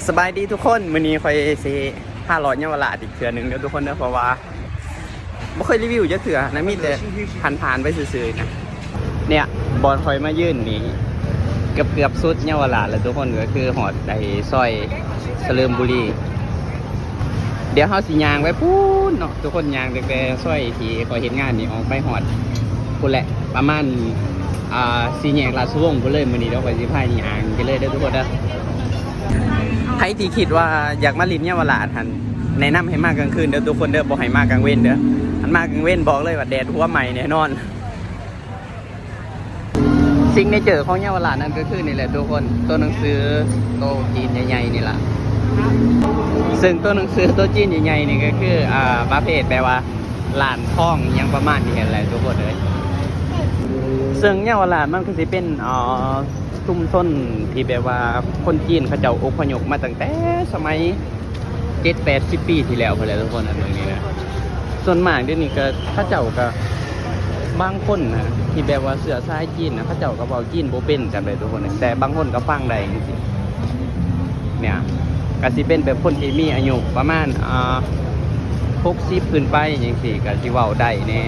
ສະບາຍດີທຸກຄົນ ມື້ນີ້ຂ້ອຍຊິພາເລາະເຍົາວະລາດອີກເທື່ອໜຶ່ງເດີທຸກຄົນເດີ ເພາະວ່າບໍ່ເຄີຍຣີວິວຈັກເທື່ອນະ ມີແຕ່ຜ່ານໆໄປຊື່ໆນະ. ເນີ້ຍ ບ່ອນຂ້ອຍມາຢືນນີ້ເກືອບໆສຸດເຍົາວະລາດແລ້ວທຸກຄົນ ກໍຄືຮອດໄອ້ຊອຍສະເຫຼີມບູລີ. ດຽວເຮົາຊິຍ່າງໄປພຸ້ນເນາະທຸກຄົນ ຍ່າງຕັ້ງແຕ່ຊອຍທີ່ຂ້ອຍເຮັດງານນີ້ອອກໄປຮອດພຸ້ນແຫຼະ ປະມານ ອ່າ ສີ່ແຍກລາຊະວົງພຸ້ນເລີຍ. ມື້ນີ້ດຽວຂ້ອຍຊິພາຍ່າງໄປເລີຍເດີທຸກຄົນເດີ. ໃຜທີ່ຄິດວ່າຢາກມາຫຼິ້ນເຍົາວະລາດຫັ້ນ ແນະນຳໃຫ້ມາກາງຄືນເດີທຸກຄົນເດີ ບໍ່ໃຫ້ມາກາງເວັນເດີ. ຄັນມາກາງເວັນບອກເລີຍວ່າແດດຫົວໄໝ້ແນ່ນອນ. ຊິກເນເຈີຂອງເຍົາວະລາດນັ້ນກໍຄືນີ້ແຫຼະທຸກຄົນ ໂຕໜັງສືໂຕຈີນໃຫຍ່ໆນີ້ລະ. ເຊິ່ງໂຕໜັງສືໂຕຈີນໃຫຍ່ໆນີ້ກໍຄື ອ່າ ປະເພດແບບວ່າ ຮ້ານທອງອີ່ຫຍັງປະມານນີ້ຫັ້ນແຫຼະທຸກຄົນເອີຍ. ເຊິ່ງເຍົາວະລາດມັນກໍຊິເປັນ ອ່າ ຊຸມຊົນທີ່ແບບວ່າຄົນຈີນເຂົາເຈົ້າອົບພະຍົບມາຕັ້ງແຕ່ສະໄໝເຈັດແປດສິບປີທີ່ແລ້ວພຸ້ນແຫຼະທຸກຄົນ. ອັນເບິ່ງນີ້ນະ ສ່ວນມາກດຽວນີ້ກໍເຂົາເຈົ້າກໍ ບາງຄົນນະທີ່ແບບວ່າເຊື້ອສາຍຈີນນະ ເຂົາເຈົ້າກໍເວົ້າຈີນບໍ່ເປັນຈັ່ງໃດທຸກຄົນ ແຕ່ບາງຄົນກໍຟັງໄດ້ຈັ່ງຊີ້. ເນີ້ຍ ກໍຊິເປັນແບບຄົນທີ່ມີອາຍຸປະມານ ອ່າ ຫົກສິບຂຶ້ນໄປຈັ່ງຊີ້ ກໍຊິເວົ້າໄດ້ແດ່